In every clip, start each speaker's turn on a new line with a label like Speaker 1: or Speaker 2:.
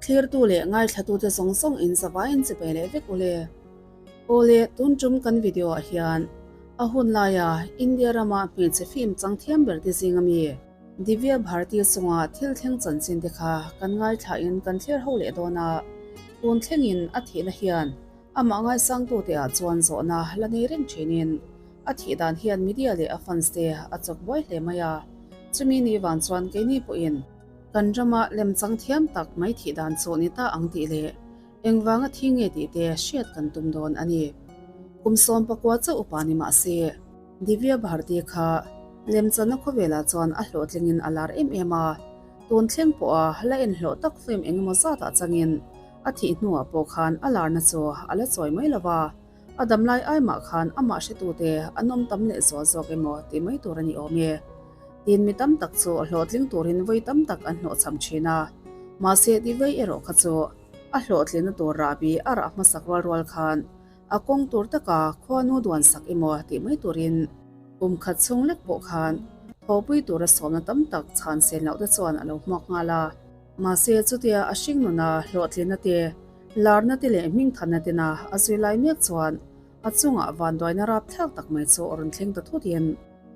Speaker 1: Thlirtu leh ngaithlatute zawng zawng in zavaiin chibai leh vek ule. Awle, tun tum kan video ah hian a hun laia India rama hmeichhe film chang thiam ber te zing ami Divya Bharti chunga thil thleng chanchin te kha kan ngaithla in kan thlir ho leh dawn a, tun thleng in a thihna hian amah ngaisangtute ah chuan zawhna la nei reng thin in a thih dan hian media leh a fans te a chawk buai hle mai a, chumi ni vang chuan keini pawhin Kan rama lemchang thiam tak mai thih dan chu ni ta ang tih leh engvanga thi nge tih te hriat kan tum dawn a ni. Kum 19 chauh upa ni mah se, Divya Bharti kha lemchanna khawvelah chuan a hlawhtlingin a lar em em a, tun thleng pawha la enhlawh tak film engemaw zatah changin a thih hnuah pawh khan a larna chu a la chawi mai lo va, a damlai ai mah khan amah hretute an awm tam leh zual zawk emaw tih mai tur a ni awm e. Tin mi tam tak chu hlawhtling turin vawi tam tak an hlawhchham thin a, mahse ti vei erawh kha chu a hlawhtlinna tur rahbi a rah hmasak rual rual khan a kawng tur taka khuanu duan sak emaw tih mai turin kum khat chhung lek pawh khan thawhpui tura sawmna tam tak chhan sen loh te chuan a lo hmuak nghal a. Mahse chutia a hring nuna hlawhtlinna te, larna te leh hmingthanna tena a zui lai mek chuan a chungah vanduaina rapthlak tak mai chu a rawn thleng ta thutin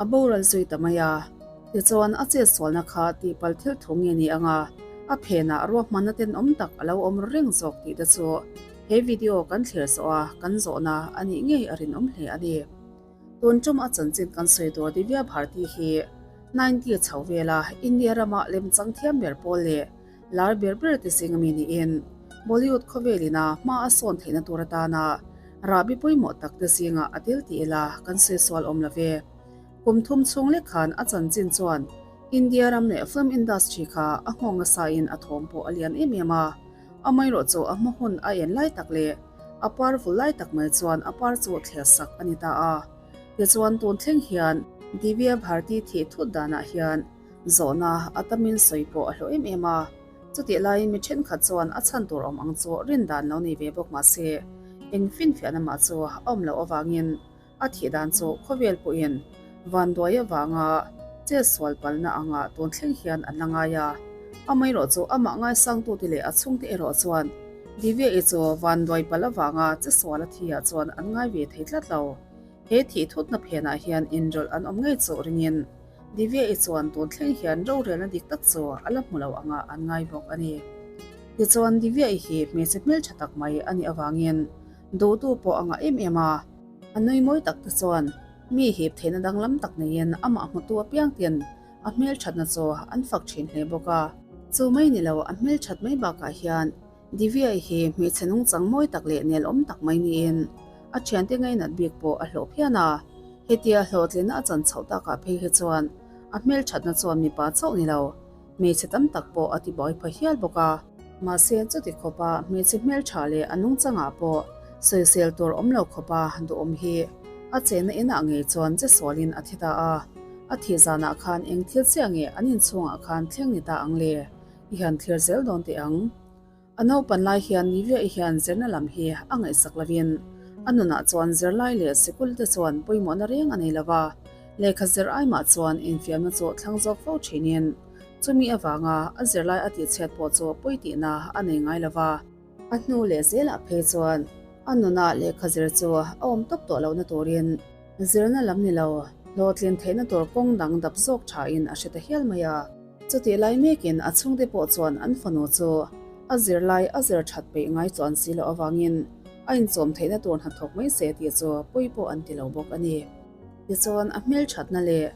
Speaker 1: A boral zui ta mai a, tichuan a chetsualna kha tihpalh thil thu nge ni anga a phenah ruahmanna tenawm tak a lo awm ru reng zawk tih te chu he video kan thlir zawh a kan zawhna a nih ngei a rinawm hle a ni. Tun tum a chanchin kan sawi tur Divya Bharti hi 90 chho vela India rama lemchang thiam ber pawl leh lar ber ber te zing ami niin Bollywood khawvelin a hma a sawn theihna tur atana rahbi pawimawh tak te zingah a tel tih ila kan sawi sual awm lo ve. Kum thum chhung lek khan a chanchin chuan India ram leh film industry kha a nghawng nasa in a thawm pawh a lian em em a, amaherawh chu a hma hun a en lai tak leh a par vul lai tak mai chuan a par chu thler sak a ni ta a. Tichuan tun thleng hian Divya Bharti thih thut danah hian Zawhna a tamin sawi pawh a hlawh em em a, chutih laiin mi thenkhat chuan a chhan tur awm ang chu rin dan lo nei ve bawk mah se, eng finfiahna mah chu a awm loh avangin a thih dan chu khawvel pawhin vanduai avanga chetsual palna anga tun thleng hian an la ngai a. Amaherawh chu amah ngaisangtute leh a chhungte erawh chuan Divya-i chu vanduai palh avanga chetsual a thi ah chuan an ngai ve thei tlat lo. He thih thutna phenah hian inrawlh an awm ngei chauh ringin Divya-i chuan tun thleng hian rorelna dik tak chu a la hmu lo anga an ngai bawk a ni. Tichuan Divya-i hi hmeichhe hmeltha tak mai a nih avangin duhtu pawh a ngah em em a, a nui mawi tak te chuan mi hip theihna danglam tak neiin amah hmutu apiang ten a hmelthatna chu an fak thin hle bawk a. Chu mai ni lo a hmelthat mai bakah hian Divya-i hi hmeichhe nungchang mawi tak leh nelawm tak mai niin a thiante ngainat bik pawh a hlawh phian a. Hetia hlawhtlinna a chan chhoh takah phei hi chuan a hmelthatna chuan mipa chauh ni lo, hmeichhe tam tak pawh a tibuai pha hial bawk a. Mahse, chuti khawpa hmeichhe hmeltha leh a nungchangah pawh sawisel tur awm lo khawpa duhawm hi a chenna inah ngei chuan che sualin a thi ta a. A thih zanah khan eng thil chiah nge an inchhungah khan thleng ni ta ang le? I han thlir zel dawn teh ang. A naupan lai hian Nivea-i hian zirna lam hi a ngaihsak lovin a nunah chuan zirlai leh sikul te chuan pawimawhna reng a nei lo va, lehkha zir ai mah chuan infiamna chu thlang zawk fo thinin chumi avanga a zirlai a tihchhiat pawh chu pawi tihna a nei ngai lo va. A hnu leh zelah phei chuan a nunah lehkha zir chu a awm tawp tawh lohna turin zirna lam ni lo hlawhtlin theihna tur kawng dang dap zawk thain a hre ta hial mai a. Chutih lai mekin a chhungte pawh chuan an fanu chu a zirlai a zir that peih ngai chuan si loh avangin a inchawm theihna tur hnathawk mai se tih chu pawi pawh an ti lo bawk a ni. Tichuan a hmelthatna leh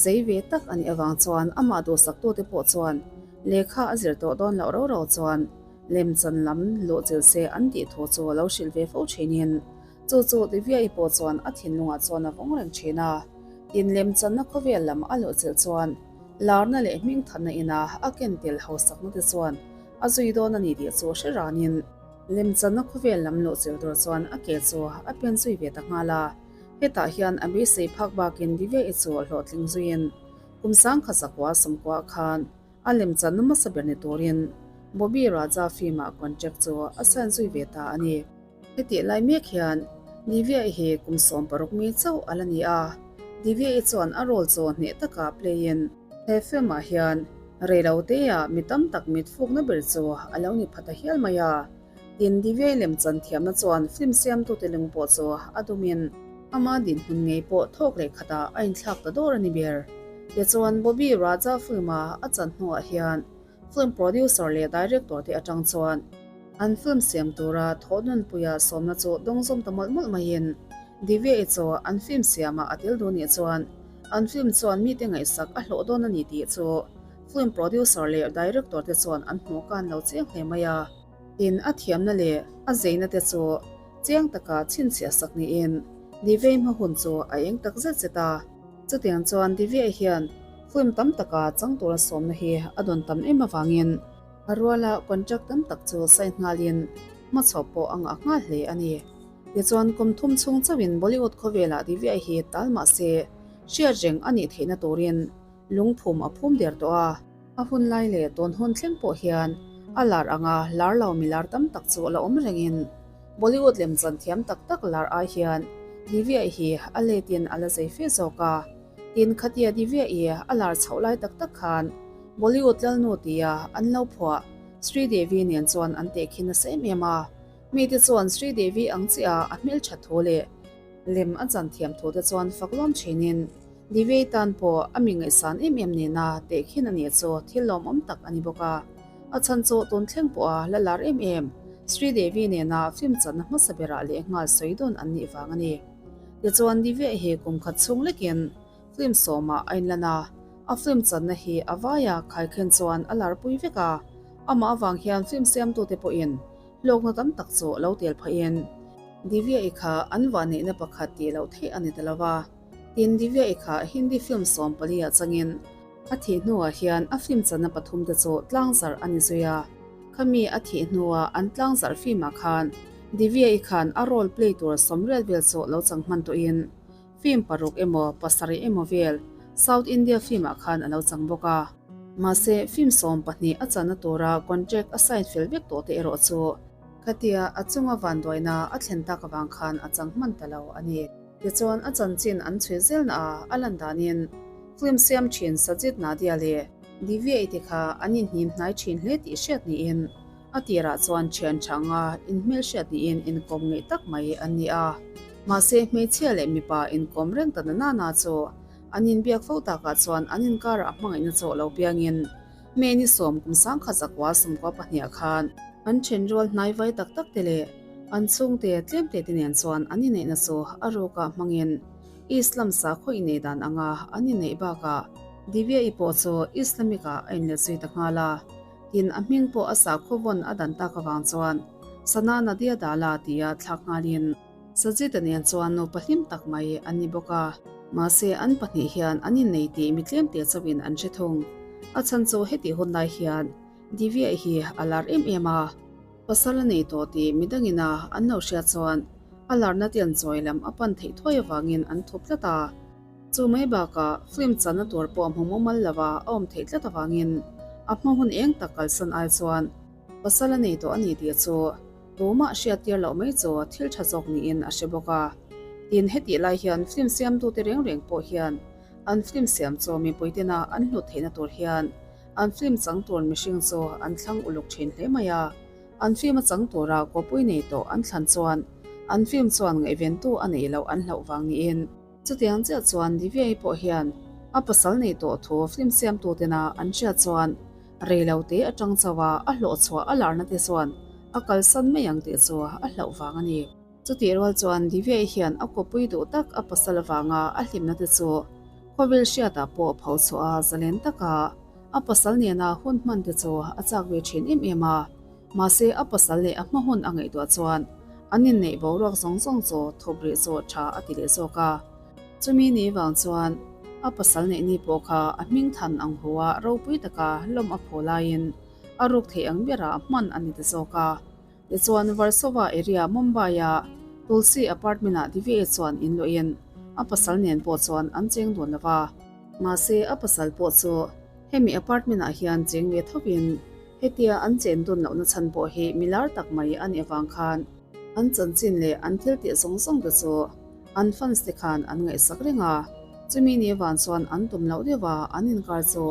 Speaker 1: zei ve tak a nih avang chuan amah duhsaktute pawh chuan lehkha a zir tawh dawn loh ro ro chuan lemchan lam luhchilh se an tih thu chu lo hrilh ve fo thinin chu chu Divya-i pawh chuan a thinlungah chuan a vawng reng thin a. Tin lemchanna khawvel lam a luhchilh chuan Larna leh hmingthatna ina a ken tel hausakna te chuan a zui dawn a ni tih chu hre ranin lemchanna khawvel lam luh chilh tur chuan a ke chu a pen zui ve ta nghal a. Hetah hian a beisei phak bakin Divya-i chu hlawhtling zuiin kum 1910 sawmkua khan a lemchanna hmasa ber ni turin Bobby Raja film-ah contract chu a sign zui ve ta a ni. Hetih lai mek hian Divya-i hi kum 16 mi chauh a la ni a, Divya-i chuan a role chu hneh taka play-in he film-ah hian Reilo teah mi tam tak mit fukna ber chu a lo ni pha ta hial mai a. Tin, Divya lemchan thiamna chuan film siamtute lung pawh chu a dumin ama dinhmun ngei pawh thawk leh khatah a inthlak ta dawr a ni ber. Tichuan, Bobby Raja film-a a chan hnuah hian film producer leh director te atang chuan an film siam tura thawhnunpuia sawmna chu dawngzawm ta mawlh mawlh maiin Divya-i chu an film siamah a tel duh nih chuan an film chuan mite ngaihsak a hlawh dawn a ni tih chu film producer leh director te chuan an hmuh kan lo chiang hle mai a. Tin, a thiamna leh a zeina te chu chiang taka chhinchhiah sak niin Divya-i hma hun chu a eng tak zet zet a. Chutiang chuan Divya-i hian film tam taka chang tura sawmna hi a dawn tam em avangin a ruala contract tam tak chu sign nghalin hmachhuah pawh a ngah nghal hle a ni. Tichuan kum thum chhung chauhin Bollywood khawvelah Divya-i hi tal mah se hriat reng a nih theihna turin lungphum a phum der tawh a. A hun lai leh tun hun thleng pawh hian a lar anga lar lo mi lar tam tak chu a la awm rengin Bollywood lemchan thiam tak tak lar ai hian Divya-i hi a letin a la zei fe zawk a. Tin, khatia Divya-i a lar chhoh lai tak tak khan Bollywood lalnu tia an lo phuah Sri Devi nen chuan an tehkhin nasa em em a. Mite chuan Sri Devi ang chiah a hmeltha thu leh lem a chan thiam thu te chuan fak lawm thinin Divya-i tan pawh a mi ngaihsan em em nena tehkhin a nih chu thil lawmawm tak a ni bawk a. A chhan chu tun thleng pawha la lar em em Sri Devi nena film channa hmasa berah leh nghal sawi dawn an nih vang a ni. Tichuan Divya hi kum khat chhung lekin film sawmah a inlan a, a film channa hi a vaia khaikhen chuan a larpui vek a, amah avang hian film siamtute pawhin hlawkna tam tak chu lo tel phahin Divya-i kha an vahneihna pakhat tih loh theih a ni ta lo va. Tin, Divya-i kha Hindi film 14 ah changin a thih hnuah hian a film channa pathum te chu tlangzarh a ni zui a. Khami a thih hnuah an tlangzarh film ah khan Divya-i khan a role play tur 80 vel chu lo chang hman tawhin film paruk emaw pasarih emaw vel South India film ah khan a lo chang bawk a. Mahse, film 12 a channa tura contract a sign fel vek tawh te erawh chu khatia a chunga vanduaina a thlen tak avang khan a chang hman ta lo a ni. Tichuan a chanchin an chhui zelna a a lan danin film siam thin Sajid Nadia leh Divya-i te kha an inhnim hnai thin hle tih hriat niin a tirah chuan thian tha anga inhmel hriat niin inkawm ngeih tak mai an ni a. Mahse hmeichhia leh mipa inkawm reng ta na nana chu an inbiak fo takah chuan an inkarah hmangaihna chaw lo piangin May ni 10 kum 1992 khan an thenrual hnai vai tak tak te leh an chhungte tlemte te nen chuan an inneihna chu a rukah hmangin Islam sakhaw inneih dan anga an inneih bakah Divya-i pawh chu Islamic-ah a inlet zui ta nghal a. Tin, a hming pawh a sakhaw vawn a dan tak avang chuan Sana Nadia Dala tia thlak nghalin Sajid-a nen chuan nupa hlim tak mai an ni bawk a. Mahse, an pahnih hian an innei tih mi tlemte chauhin an hre thung. A chhan chu hetih hun lai hian Divya-i hi a lar em em a. Pasal a nei tawh tih midangin a an lo hriat chuan a larna te an chawi lam a pan theih thuai avangin an thup tlat a. Chu mai bakah film channa tur pawh a hmu mumal lo a, a awm theih tlat avangin a hma hun eng tak kalsan ai chuan pasal a nei tawh a ni tih chu tumah hriat tir loh mai chu thil tha zawk niin a hre bawk a. Tin, hetih lai hian film siamtute reng reng pawh hian an film siam chu mipui tena an hlut theihna tur hian An film chang tur mihring chu an thlang uluk thin hle mai a, an film a chang tura kawpui nei tawh an thlan chuan an film chuan ngaihventu a neih loh an hlauh vang niin. Chutiang chiah chuan Divya-i pawh hian a pasal nei tawh thu film siamtu tena an hriat chuan rei lo te atang chauh a a hlawh chhuah a larna te chuan a kalsan mai ang tih chu a hlauh vang a ni. Chutih rual chuan Divya-i hian a kawpui duh tak a pasal avanga a hlimna te chu khawvel hriatah pawh pho chhuah a zalen taka a pasal nena hun hman te chu a chak ve thin em em a. Mahse a pasal leh a hma hun a ngaihtuah chuan an inneih boruak zawng zawng chu thup rih chu tha a ti leh zawk a. Chumi ni vang chuan a pasal neih ni pawh kha a hming than ang hu a ropui taka lawm a phu laiin a ruk theih ang berah hman a ni ta zawk a. Tichuan Varsova area Mumbai-a Tulsi apartment-ah Divya chuan in luahin a pasal nen pawh chuan an cheng dun lo va. Mahse a pasal pawh chu hemi apartment-ah hian cheng ve thovin hetia an chen dun lohna chhan pawh hi milar tak mai a nih avang khan an chanchin leh an thil tih zawng zawng te chu an fans te khan an ngaihsak reng a. Chumi ni avang chuan an tum loh deuh a, an inkar chu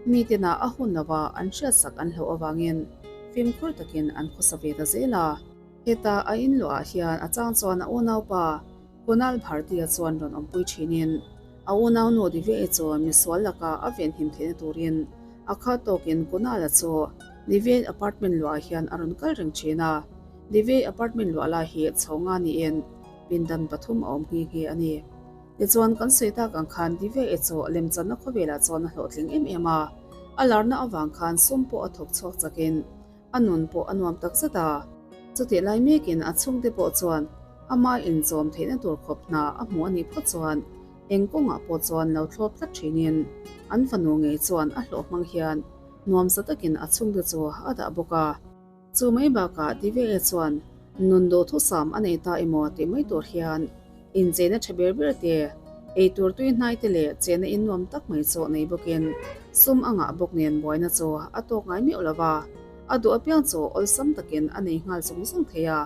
Speaker 1: Mi tina a hun lova an hriatsak an hlauh avangin fimkhur takin an khawsa ve ta zel a. Heta a in luahah hian a chang chuan a unaupa Kunal Bhartia chuan rawn awmpui thinin a unaunu Divya-i chu misual laka a venhim theihna turin a kha tawkin Kunal-a chu Divya-i apartment luahah hian a rawn kal reng thin a. Divya-i apartment luah lai hi chho nga niin pindan pathum a awm nghe nghe a ni. Tichuan kan sawi tak ang khan Divya-i chu lemchanna khawvelah chuan a hlawhtling em em a, a larna avang khan sum pawh a thawk chhuak chakin A nun pawh a nuam tak zet a. Chutih lai mekin a chhungte pawh chuan ama inchawm theihna tur khawp hna a hmuh a nih phawt chuan eng kawngah pawh chuan lo thlawp tlat thinin an fanu ngei chuan a hlawh hmang hian nuamsa takin a chhungte chu a dah bawk a. Chu mai bakah Divya chuan nun duhthusam a nei ta emaw tih mai tur hian Incheina tha ber ber te, eitur tui hnai te leh chena in nuam tak mai chu nei bawkin sum a ngah bawk nen buaina chu a tawk ngai meuh lo va, a duh apiang chu awlsam takin a nei nghal zung zung thei a,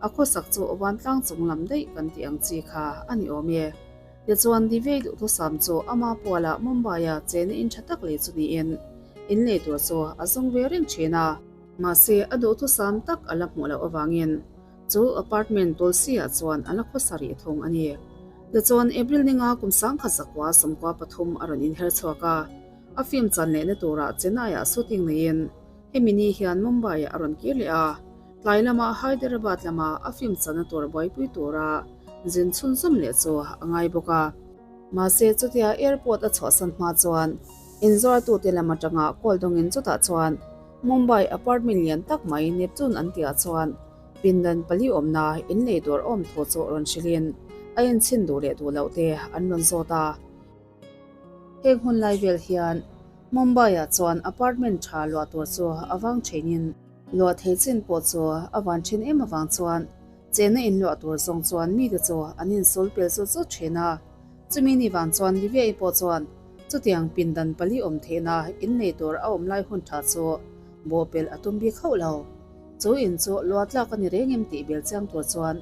Speaker 1: a khawsak chu vantlang chung lam daih kan tih ang chi kha a ni awm e. Tichuan Divey duhthusam chu ama pualah Mumbai-a chena in tha tak lei chu niin in lei tur chu a zawng ve reng thin a, mahse a duhthusam tak a la hmuh loh avangin Chu apartment Tulsi ah chuan a la khawsa rih thung a ni. Tichuan April ninga kum sangkhat zakua sawmkua pathum a rawn inher chhuak a, a film chan lehna turah Chennai ah shooting neiin hemi ni hian Mumbai ah a rawn kir leh a, tlai lama Hyderabad lama a film channa tur buaipui tura zin chhunzawm leh chu a ngai bawk a. Mahse chutia airport a chhuahsan hma chuan inzuartute lam atanga call dawngin chutah chuan Mumbai apartment lian tak mai Neptune an tihah chuan pindan pali awmna in lei tur awm thu chu rawn hrilhin a inchhin duh leh duh loh te an rawn zawt a. Heng hun lai vel hian Mumbai-ah chuan apartment tha luah tur chu a vang theinin luah thei chin pawh chu a van thin em avang chuan chenna in luah tur zawng chuan mite chu an insul pel zut zut thin a. Chumi ni vang chuan Livia-i pawh chuan chutiang pindan pali awm theihna in nei tur a awm lai hun tha chu bawhpelh a tum bik hauh lo. Chu in chu lua tlak a ni reng em tih bel chiang tur chuan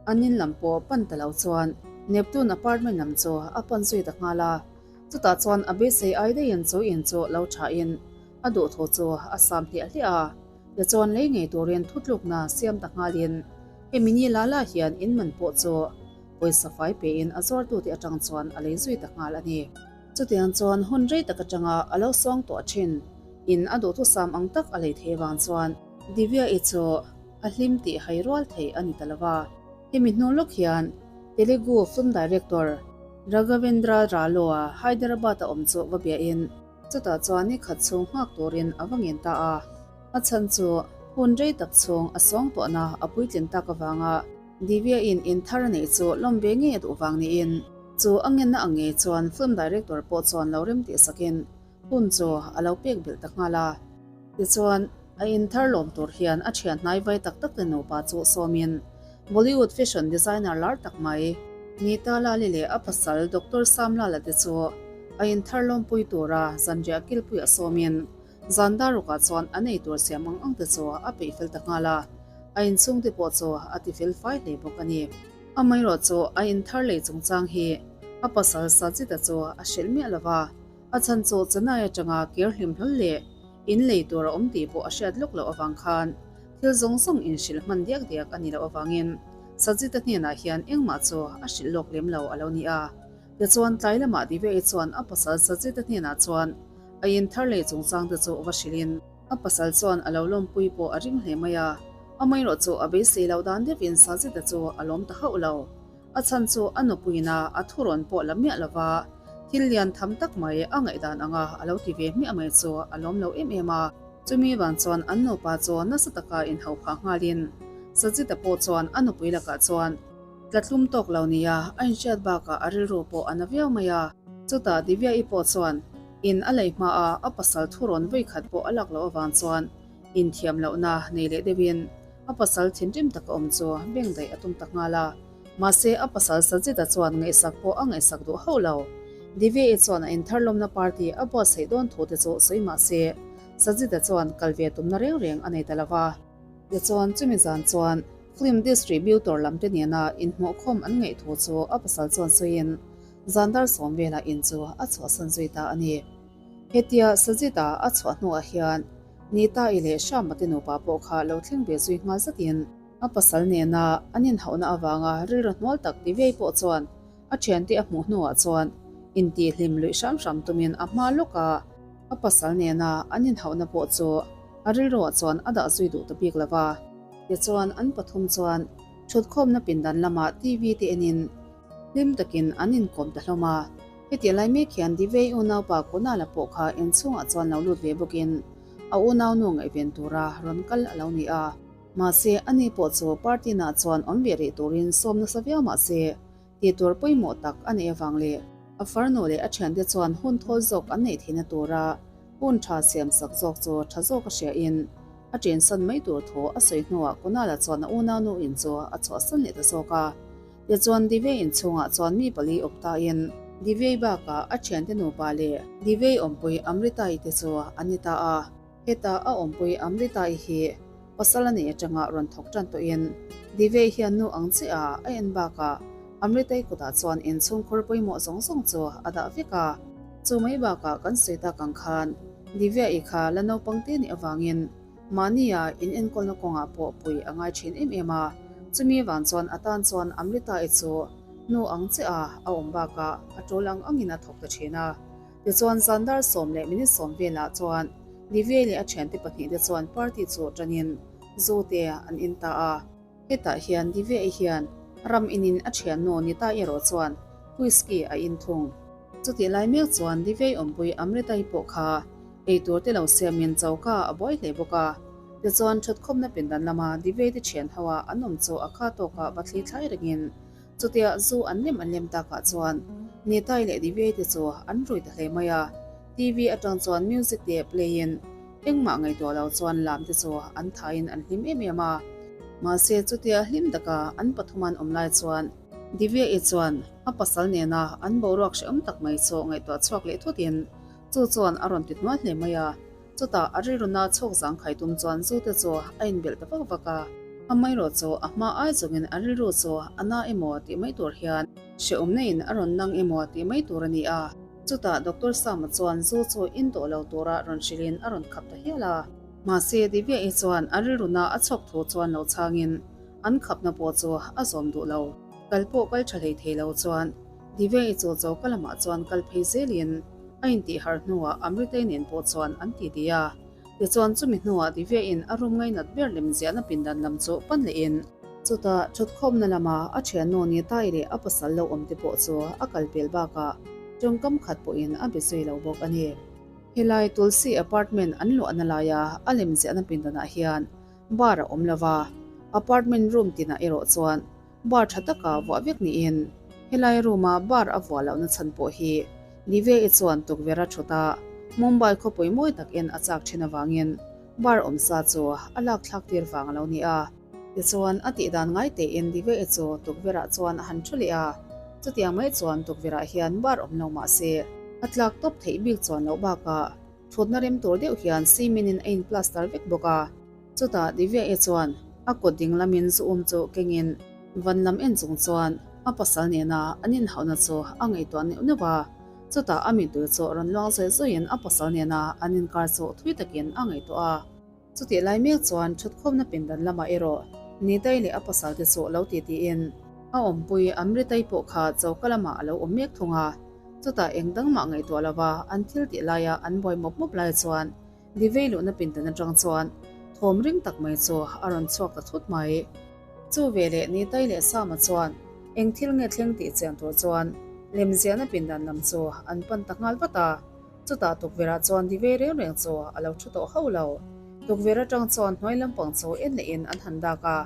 Speaker 1: an in lam pawh pan ta lo chuan Neptune apartment lam chu a pan zui ta nghal a. Chutah chuan a beisei ai daihin chu in chu lo thain a duhthaw chu a sam hliah hliah a. Tichuan lei ngei turin thutlukna siam ta nghalin hemi ni la la hian in man pawh chu pawisa fai pein a zuartute atang chuan a lei zui ta nghal a ni. Chutiang chuan hun rei tak atanga a lo sawng tawh thin in a duhthusam ang tak a lei thei vang chuan Divya-i chu a hlim tih hai rual thei a ni ta lo va. Hemi hnu lawk hian Telugu film director Raghavendra Rao-a Hyderabad-a awm chu va biahin chutah chuan ni khat chhung nghak turin a va ngen ta a. A chhan chu hun rei tak chhung a sawng tawhna a puitlin tak avanga Divya-in in thar a neih chu lawm ve ngei a duh vang niin chu a ngenna ang ngei chuan film director pawh chuan lo rem tih sakin hun chu a lo pek belh ta nghal a. Tichuan, a in thar lawm tur hian a thian hnai vai tak tak te nupa chu sawmin Bollywood fashion designer lar tak mai Neeta Lali leh a pasal Doctor Sam Lala te chu a in thar lawmpui tura zanriah kilpui a sawmin Zan darukah chuan an ei tur siam ang ang te chu a peih fel ta nghal a, a inchhung te pawh chu a ti fel fai hle bawk a ni. Amaherawh chu a inthar lei chungchang hi a pasal Sajid-a chu a hrilh miah lo va, a chhan chu Chennai atanga kir hlim hlawl leh in lei tur a awm tih pawh a hriat lawk loh avang khan thil zawng zawng inhrilh hman diak diak a ni loh avangin Sajid-a hnenah hian engmah chu a hrilh lawk lem lo a lo ni a. Tichuan tlai lamah Divya-i chuan a pasal Sajid-a hnenah chuan A in thar lei chungchang te chu va hrilhin a pasal chuan a lo lawmpui pawh a ring hle mai a, amaherawh chu a beisei loh dan deuhin Sajida chu a lawm ta hauh lo. A chhan chu a nupuina a thurawn pawh la miah lova thil lian tham tak mai a ngaihdan anga a lo ti ve hmiah mai chu a lawm lo em em a. Chumi vang chuan an nupa chu nasa taka inhauh phah nghalin Sajida pawh chuan a nupui lakah chuan tlatlum tawk lo nia a inhriat bakah a rilru pawh a na viau mai a. Chutah Divya-i pawh chuan In a lei hma a, a pasal thu rawn vawi khat pawh a lak loh avang chuan inthiam lohna nei leh deuhin a pasal thinrim taka awm chu beng daih a tum ta nghal a. Mahse, a pasal Sajid-a chuan ngaihsak pawh a ngaihsak duh hauh lo. Divya-i chuan a intharlawmna party a buatsaih dawn thu te chu sawi mah se, Sajid-a chuan kal ve tumna reng reng a nei ta lo va. Tichuan, chumi zan chuan film distributor lam te nena inhmuhkhawm an ngaih thu chu a pasal chuan sawiin, Zandar sawm velah in chu a chhuahsan zui ta a ni. Hetia Sajid-a a chhuah hnuah hian Nita-i leh Shyama te nupa pawh kha lo thleng ve zui nghal zatin a pasal nena an inhauhna avanga rilru hnual tak ti vei pawh chuan a thiante a hmuh hnuah chuan intihhlim luih hram hram tumin a hma lawk a, a pasal nena an inhauhna pawh chu a rilruah chuan a dah zui duh ta bik lo va. Tichuan an pathum chuan thutkhawmna pindan lamah TV te enin hlim takin an inkawm ta hlawm a. Hetiang lai mek hian Divei unaupa Kunala pawh kha inchhungah chuan lo lut ve bawkin a unaunu ngaihven tura rawn kal a lo ni a. Mahse, ani pawh chu party nah chuan awm ve rih turin sawm nasa viau mahse, tih tur pawimawh tak a neih avang leh a farnu leh a thiante chuan hun thawl zawk an neih theihna tura hun tha siam sak zawk chu tha zawk a hriain a chensan mai tur thu a sawi hnuah Kunala chuan a unaunu in chu a chhuahsan leh ta zawk a. Tichuan Divei inchhungah chuan mi pali awp tain Divei bakah a thiante nupa leh Divei awmpui Amrita-i te chu an ni ta a. Heta a awmpui Amrita-i hi pasal a neih atanga rawn thawk tan tawhin Divei hian nu ang chiah a en bakah Amrita-i kutah chuan inchhungkhur pawimawh zawng zawng chu a dah vek a. Chu mai bakah kan sawi tak ang khan Divya-i kha la naupang te nih avangin Mahnia in enkawlna kawngah pawh pui a ngai thin em em a, chumi vang chuan a tan chuan Amrita-i chu nu ang chiah a a awm bakah a tul ang angin a thawk ta thin a. Tichuan zandar 10 leh minute 10 velah chuan Divya leh a thiante pahnihte chuan party chu tanin zu te an in ta a. Hetah hian Divya-i hian ram inin a thiannu Nita erawh chuan whisky a in thung. Chutih lai mek chuan Divya-i awmpui Amrita-i pawh kha eitur te lo siamin choka a buai hle bawk a. Tichuan thutkhawmna pindan lama Divya-i te thian ho a an awm chu a kha tawkah va thli thlai rengin chutia zu an lem an lem takah chuan Nita-i leh Divya-i te chu an rui ta hle mai a. TV atang chuan music te play in Engmah ngaihtuah lo chuan lam te chu an thaiin an hlim em em a. Mahse chutia hlim taka an pathum an awm lai chuan Divya-i chuan a pasal nena an boruak hrehawm tak mai chu ngaihtuah chhuak leh thutin chu chuan a rawn ti hnual hle mai a. Chutah a rilruna chhawk zang khai tum chuan zu te chu a inbelh ta vak vak a. Amaherawh chu a hma ai chungin a rilru chu a na emaw tih mai tur hian hrehawm neiin a rawn nang emaw tih mai tur a ni a. Chutah Doctor Sama chuan zu chu in tawh lo tura rawn hrilhin a rawn khap ta hial a. Mahse, Divya-i chuan a rilruna a chhawk thu chuan lo chhangin an khapna pawh chu a zawm duh lo. Kal pawh kal tha hlei thei lo chuan Divya-i chu choka lamah chuan kal phei zelin a intih harh hnuah Amrita-i nen pawh chuan an titi a. Tichuan chumi hnuah Divya-in a room ngainat ber lem ziahna pindan lam chu pan lehin chutah thutkhawmna lama a thiannu Nitai leh a pasal lo awm te pawh chu a kal pel bakah tawngkam khat pawhin a be zui lo bawk a ni. Helai Tulsi apartment an luahna laia a lem ziahna pindanah hian bar a awm lova, apartment room tinah erawh chuan Bar tha taka vuah vek niin helai room-a bar a vuah lohna chhan pawh hi Divya-i chuan tukverh a thut a, Mumbai khawpui mawi tak en a chak thin avangin bar awmsa chu a lak thlak tir vang a lo ni a. Tichuan a tih dan ngai tein Divya-i chu tukverh-ah chuan a han thu leh a, chutiang mai chuan tukverh-ah hian bar awm lo mah se a tlak tawp theih bik chuan loh bakah thutna rem tur deuh hian cement in a in plaster vek bawk a. Chutah Divya-i chuan a kut ding lamin zu um chu kengin van lam en chung chuan a pasal nena an inhauhna chu a ngaihtuah neuh neuh a. Chutah a mittui chu rawn luang zawih zawihin a pasal nena an inkar chu thui takin a ngaihtuah a. Chutih lai mek chuan thutkhawmna pindan lamah erawh Nitai leh a pasal te chu lo titiin a awmpui Amritai pawh kha choka lamah a lo awm mek thung a. Chutah eng dang mah ngaihtuah lova an thil tih laia an buai mawp mawp lai chuan Divei luhna pindan atang chuan thawm ring tak mai chu a rawn chhuak ta thut mai. Chu veleh Nitai leh Sama chuan eng thil nge thleng tih chian tur chuan lemziahna pindan lam chu an pan ta nghal vat a. Chutah tukverhah chuan Divei reng reng chu a lo thu tawh hauh lo. Tukverh atang chuan hnuai lampang chu en lehin an han dak a.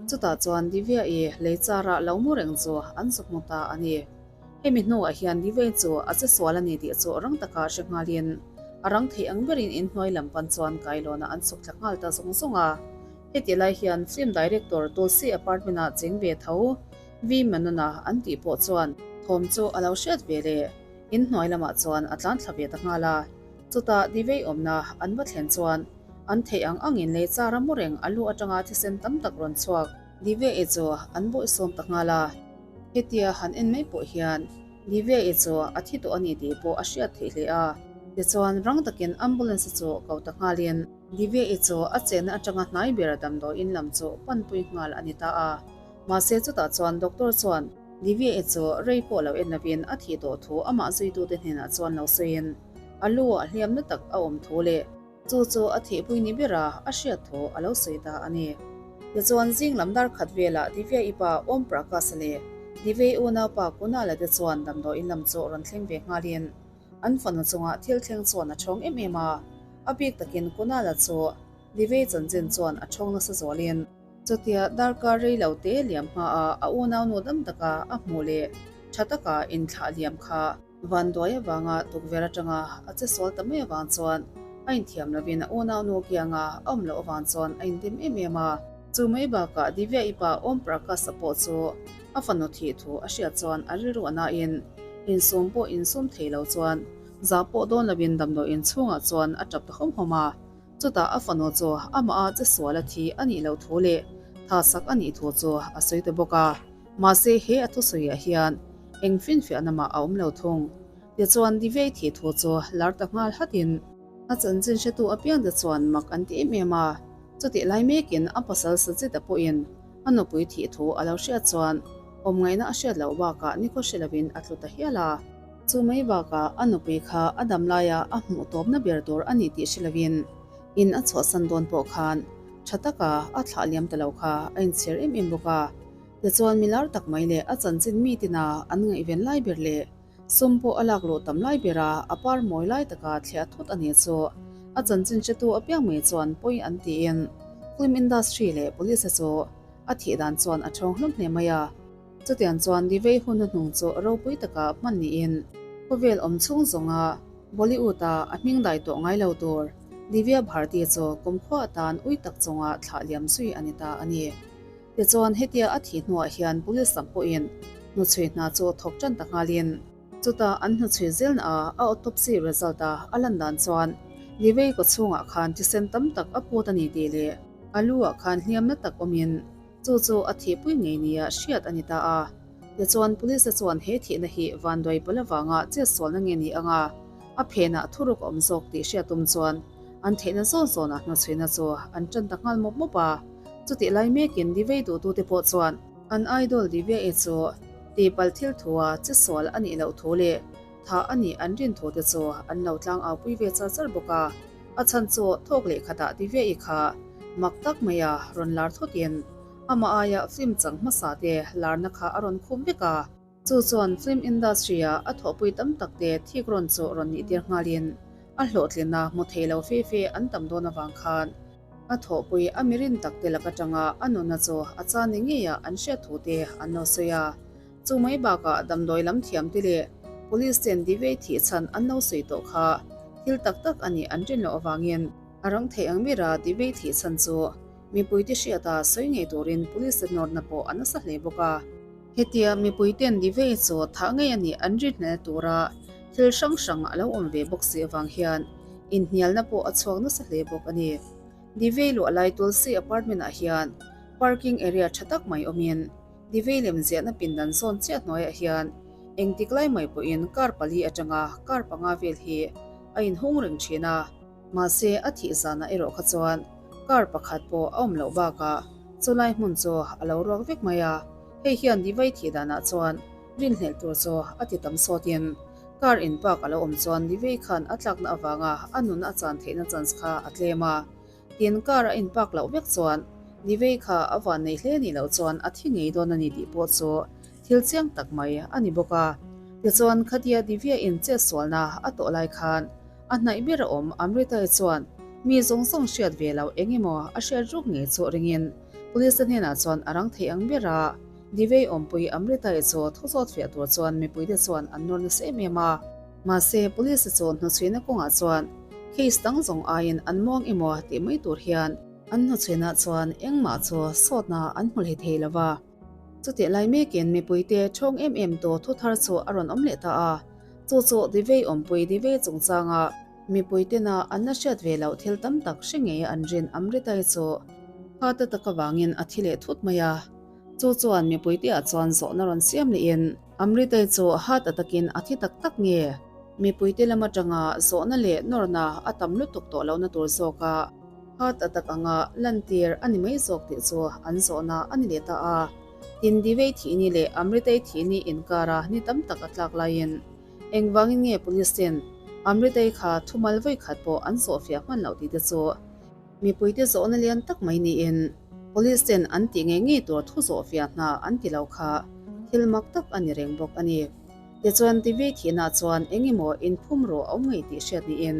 Speaker 1: Chutah chuan Divya-i lei chara lo mu reng chu an zuk hmu ta a ni. Hemi hnuah hian Divay chu a che sual a ni tih chu rang taka hre nghalin a rang theih ang berin inhnuai lam pan chuan kailawnah an chhuk thla nghal ta zung zung a. Heti lai hian film director Tulsi apartment-ah cheng ve tho V Menon-a an tih pawh chuan thawm chu a lo hriat ve leh inhnuai lamah chuan a tlan thla ve ta nghal a. Chutah Divay awmna an va thlen chuan an theih ang angin lei chara mu reng a lu atanga thisen tam tak rawn chhuak Divay-i chu an bawihsawm ta nghal a. Hetia han en mai pawh hian Divya-i chu a thi tawh a ni tih pawh a hriat theih hle a. Tichuan, rang takin ambulance chu ko ta nghalin Divya-i chu a chenna atanga hnai ber damdawiin lam chu panpui nghal a ni ta a. Mahse chutah chuan doctor chuan Divya-i chu rei pawh lo en lovin a thih tawh thu amah zuitute hnenah chuan lo sawiin a lu ah hliamna tak a awm thu leh Chu chu a thihpui ni bera a hriat thu a lo sawi ta a ni. Tichuan zing lam dar khat velah Divya i pa Om Prakash leh Divya i unaupa Kunal-a te chuan damdawiin lam chu rawn thleng ve nghalin an fanu chungah thil thleng chuan a thawng em em a. A bik takin Kunal-a chu Divya i chanchin chuan a thawng nasa zualin chutia darkar rei lo te liam hmaah a unaunu dam taka a hmuh leh tha taka inthlah liam kha Vanduai avanga tukverh atanga a che sual ta mai avang chuan a inthiam lovin a unaunu kianga a awm loh avang chuan a indim em em a. Chu mai bakah Divya i pa Om Prakash-a pawh chu a fanu thih thu a hriat chuan a rilru a nain insum pawh insum thei lo chuan zah pawh dawn lovin damdawiin chhungah chuan a tap ta hawm hawm a. Chutah a fanu chu amah a che sual a thi a nih loh thu leh tha sak a nih thu chu a sawi ta bawk a. Mahse he a thusawiah hian eng finfiahna mah a awm lo thung. Tichuan Divei thih thu chu lar ta nghal hatin a chanchin hretu apiangte chuan mak an ti em em a. Chutih lai mekin a pasal Sajita pawhin a nupui thih thu a lo hriat chuan awmngaihna a hriat loh bakah nikhaw hre lovin a tlu ta hial a. Chu mai bakah a nupui kha a dam laia a hmuh tawpna ber tur a ni tih hre lovin in a chhuahsan dawn pawh khan tha taka a thlah liam ta lo kha a inchhir em em bawk a. Tichuan mi lar tak mai leh a chanchin mi tina an ngaihven lai ber leh sum pawh a lak luh tam lai bera a par mawi lai taka thliah thut a ni chu a chanchin hretu apiang mai chuan pawi an tiin film industry leh police chu a thih dan chuan a thawng hlawm hle mai a. Chutiang chuan Divei hun hnuhnung chu ropui taka hman niin khawvel awm chhung zawnga Bollywood-a a hming dai tawh ngai lo tur Divya Bharti chu kumkhua atan ui tak chunga thlah liam zui a ni ta a ni. Tichuan hetia a thih hnuah hian police lam pawhin hnuchhui hna chu thawk tan ta nghalin chutah an hnuchhui zelna a a autopsy result a a lan dan chuan Divei kawchhungah khan thisen tam tak a put a ni tih leh a lu ah khan hliamna tak awmin Chu chu a thihpui ngei nia hriat a ni ta a. Tichuan Police-a chuan he thihna hi vanduai pawlh avanga chetsualna nge ni anga a phenah thuruk a awm zawk tih hriat tum chuan an theihna zawn zawnah hnuchhuina chu an tan ta nghal mawp mawp a. Chutih lai mekin Divei duhtute pawh chuan an idol Divya-i chu tihpalh thil thua chetsual a nih loh thu leh thah a nih an rin thute chu an lo tlangau pui ve char char bawk a. A chhan chu thawk leh khatah Divya-i kha mak tak maia rawn lar thawtin amah aia film chang hmasa te larna kha a rawn khum vek a. Chu chuan film industry-a a thawhpui tam tak te thik rawn chu rawn nih tir nghalin a hlawhtlinna hmu thei lo fe fe an tam dawn avang khan a thawhpui a mirin tak te lak atanga a nunna chu a chan ni ngeia an hriat thu te an lo sawi a. Chu mai bakah damdawi lam thiam te leh police ten Divey thih chhan an lo sawi tawh kha thil tak tak a nih an rin loh avangin a rang theih ang bera Divey thih chhan chu mipui te hriata sawi ngei turin police te nawrna pawh a nasa hle bawk a. Hetia mipui ten Divey chu thah ngei a nih an rin hnel tura thil hrang hrang a lo awm ve bawk si avang hian inhnialna pawh a chhuak nasa hle bawk a ni. Divey luah lai Tulsi apartment ah hian parking area tha tak mai awmin Divei lem ziahna pindan zawn chiah hnuaiah hian engtik lai mai pawhin kar pali atanga kar panga vel hi a inhung reng thin a. Mahse, a thih zanah erawh kha chuan kar pakhat pawh a awm loh bakah chulai hmun chu a lo ruak vek mai a. Hei hian Divai thih danah chuan rinhlelh tur chu a ti tam sawtin kar in park a lo awm chuan Divei khan a tlakna avanga a nun a chan theihna chance kha a tlem a. Tin kar a in park loh vek chuan Divei kha a van nei hle nih loh chuan a thi ngei dawn a ni tih pawh chu thil chiang tak mai a ni bawk a. Tichuan khatia Divya in chet sualna a tawh lai khan a hnaih ber a awm Amrita-i chuan mi zawng zawng hriat ve loh eng emaw a hriat ruk ngei chu ringin Police-a hnenah chuan a rang thei ang ber a. Divei awmpui Amrita-i chu thu zawt fiah tur chuan mipuite chuan an nawr nasa em em a. Mahse Police-a chu hnuchhuina kawngah chuan Case dang zawng aiin an muang emaw tih mai tur hian an hnuchhuinah chuan engmah chu sawtna an hmu hlei thei lo va. Chutih lai mekin mipuite thawng em em tu thu thar chu a rawn awm leh ta a, chu chu Divei awmpui Divei chungchanga mipuitena an la hriat ve loh thil tam tak hre ngei an rin Amritai chu hata tak avangin a thi leh thut mai a. Chu chuan mipuiteah chuan zawhna rawn siam lehin Amritai chu hata takin a thi tak tak nge? Mipuite lam atanga zawhna leh nawrna a tam lutuk tawh lohna tur zawka heart attack anga lantir a ni mai zawk tih chu an zawhna a ni leh ta a. Tin, Divei thihni leh Amritei thihni inkara ni tam tak a tlak laiin engvangin nge Police ten Amritei kha thumal vawikhat pawh an zawhfiah hman loh tih te chu Mipuite zawhna lian tak mai niin Police ten an tih ngei ngei tur thu zawhfiah hna an ti lo kha thil mak tak a ni reng bawk a ni. Tichuan TV thihna chuan eng emaw inphum rawh a awm ngei tih hriat niin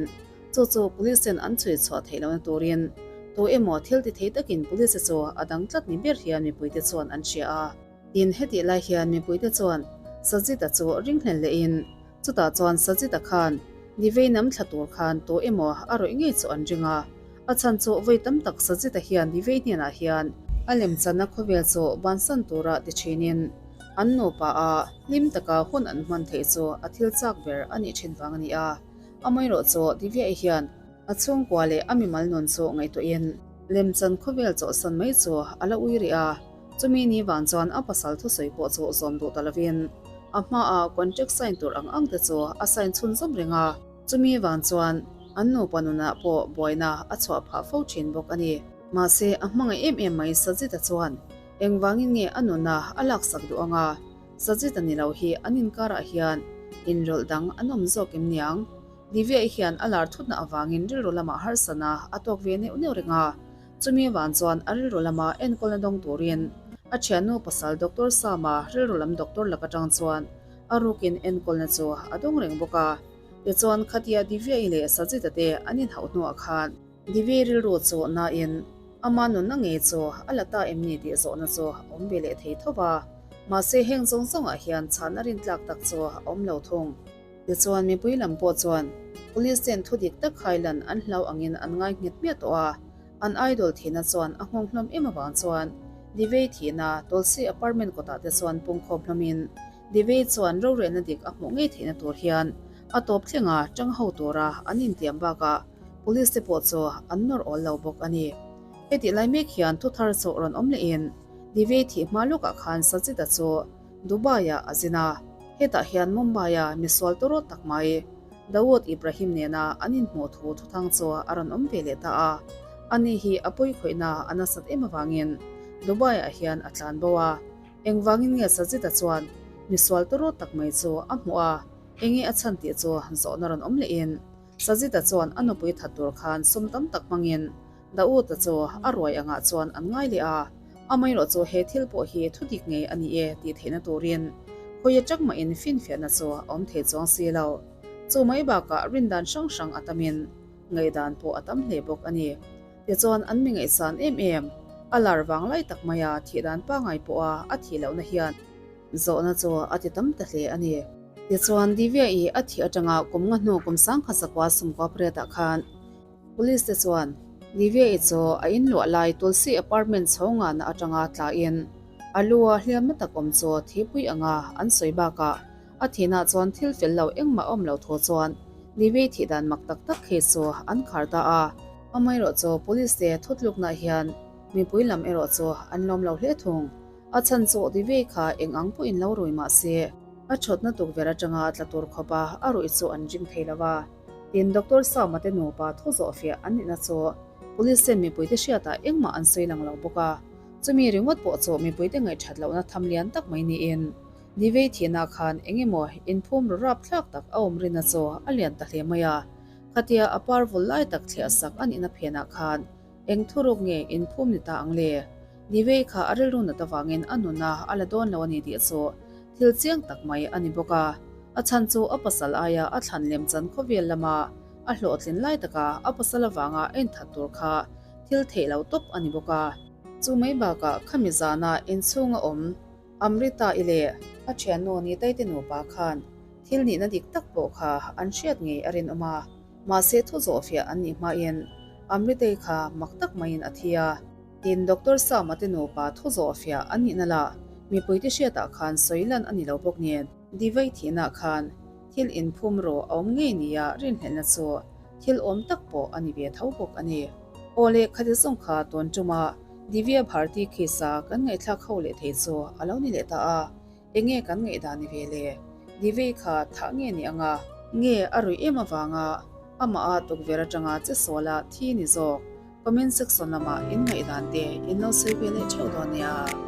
Speaker 1: chu chu Police ten an chhui chhuah theih lohna turin tu emaw thil ti thei takin Police chu a dang tlat ni ber hian mipuite chuan an hria a. Tin, hetih lai hian mipuite chuan Sajita chu ringhlel lehin chutah chuan Sajita khan Nivei nam thla tur khan tu emaw a rawih ngei chu an ring a, a chhan chu vawi tam tak Sajita hian Nivei hnenah hian a lemchanna khawvel chu bansan tura ti thinin an nupa a hlim taka hun an hman theih chu a thil chak ber a nih thin vang a ni a. Amaherawh chu Divya-i hian a chhungkua leh a mimal nun chu ngaihtuahin lemchan khawvel chawhsan mai chu a la ui rih a. Chumi ni vang chuan a pasal thusawi pawh chu zawm duh ta lovin a hmaah contract sign tur ang ang te chu a sign chhunzawm reng a. Chumi vang chuan an nupa nunah pawh buaina a chhuah phah fo thin bawk a ni. Mahse a hmangaih em em mai Sajita chuan engvangin nge a nuna a laksak duh ang a, Sajita ni lo hi an inkarah hian inrawlh dang an awm zawk em niang? Divya-i hian a lar thutna avangin rilru lamah harsana a tawk ve neuh neuh reng a. Chumi avang chuan a rilru lama enkawlna dawng turin a thiannu pasal Doctor Sama rilru lam doctor lak atang chuan a rukin enkawlna chu a dawng reng bawk a. Tichuan khatia Divya-i leh Sajita te an inhauh hnuah khan Divya-i rilru chu nain ama nunna ngei chu a la ta em ni tih zawhna chu a awm ve leh thei tho va. Mahse heng zawng zawngah hian chhanna rintlak tak chu a awm lo thung. Tichuan mipui lam pawh chuan Police ten thu dik tak hailan an hlau angin an ngai nghet miah tawh a, an idol thihna chuan a nghawng hlawm em avang chuan Divei thihna Tulsi apartment kawtah te chuan pungkhawm hlawmin Divei chuan rorelna dik a hmuh ngei theihna tur hian a tawp thlenga tang ho tura an intiam bakah Police te pawh chu an nawr awl lo bawk a ni. Hetih lai mek hian thu thar chu rawn awm lehin Divei thih hma lawkah khan Sajida chu Dubai-ah a zin a, hetah hian Mumbai-a misual tawrawt tak mai Dawood Ibrahim nena an inhmuh thu thuthang chu a rawn awm ve leh ta a. Ani hi a pawi khawihna a nasat em avangin Dubai-ah hian a tlan bo a. Engvangin nge Sajid-a chuan misual tawrawt tak mai chu a hmuh a, enge a chhan tih chu zawhna rawn awm lehin Sajid-a chuan a nupui that tur khan sum tam tak hmangin Dawood-a chu a ruai angah chuan an ngai leh a, amaherawh chu he thil pawh hi thu dik ngei a ni e tih theihna turin khawi atang mahin finfiahna chu a awm thei chuang si lo. Chu mai bakah rindan hrang hrang a tamin ngaihdan pawh a tam hle bawk a ni. Tichuan an mi ngaihsan em em, a lar vang lai tak maia thihdan pangai pawha a thih lohna hian zawhna chu a ti tam ta hle a ni. Tichuan Divya-i a thih atanga kum nga hnu kum sangkhat zakua sumkua pariatah khan, Police te chuan Divya-i chu a inluah lai Tulsi apartment chho ngahna atanga tlain a lu a hliamna tak awm chu thipui anga an sawi bakah a thinah chuan thil fel lo engmah a awm lo thu chuan Divya-i thih dan mak tak tak khi chu an khar ta a. Amaherawh chu Police te thutlukna hian mipui lam erawh chu an lawm lo hle thung. A chhan chu Divya-i kha eng ang pawhin lo rui mah se a thawtna tukverh atanga tla tur khawpa a ruih chu an ring thei lo a. Tin, Doctor Sama te nupa thu zawhfiah an nihna chu Police ten mipuite hriatah engmah an sawi lang lo bawk a, chumi ringawt pawh chu mipuite ngaihthat lohna tham lian tak mai niin Nivei thihna khan eng emaw inphum ru rap thlak tak a awm rinna chu a lian ta hle mai a, khatia a par vul lai tak thliah sak a nihna phenah khan eng thuruk nge inphum ni ta ang le? Nivei kha a rilru nat avangin a nuna a la dawn lo a ni tih chu thil chiang tak mai a ni bawk a. A chhan chu a pasal aia a thlan lem chan khawvel lama a hlawhtlin lai taka a pasal avanga a inthat tur kha thil theih lo tawp a ni bawk a. Chu mai bakah khami zana inchhunga awm Amrita i leh a thiannu Nitaite nupa khan thil nihna dik tak pawh kha an hriat ngei a rinawm a, mahse thu zawhfiah an nih hmain Amritei kha mak tak maiin a thi a. Tin, Doctor Sama te nupa thu zawhfiah an nihna lah mipuite hriatah khan sawi lan a ni lo bawk nen. Divai thihna khan thil inphum rawh a awm ngei nia rinhlelhna chu thil awm tak pawh a ni ve tho bawk a ni. Aw le khati zawng kha tawn tuma Divya Bharti khisa kan ngaihthlak ho leh thei chu a lo ni leh ta a, enge kan ngaihdan ni ve le? Divai kha thah nge ni anga? Nge a ruih em avanga amah a tukverh atanga che suala thi ni zawk? Comment section lamah in ngaihdan te in lo sawi ve leh theuh dawn nia.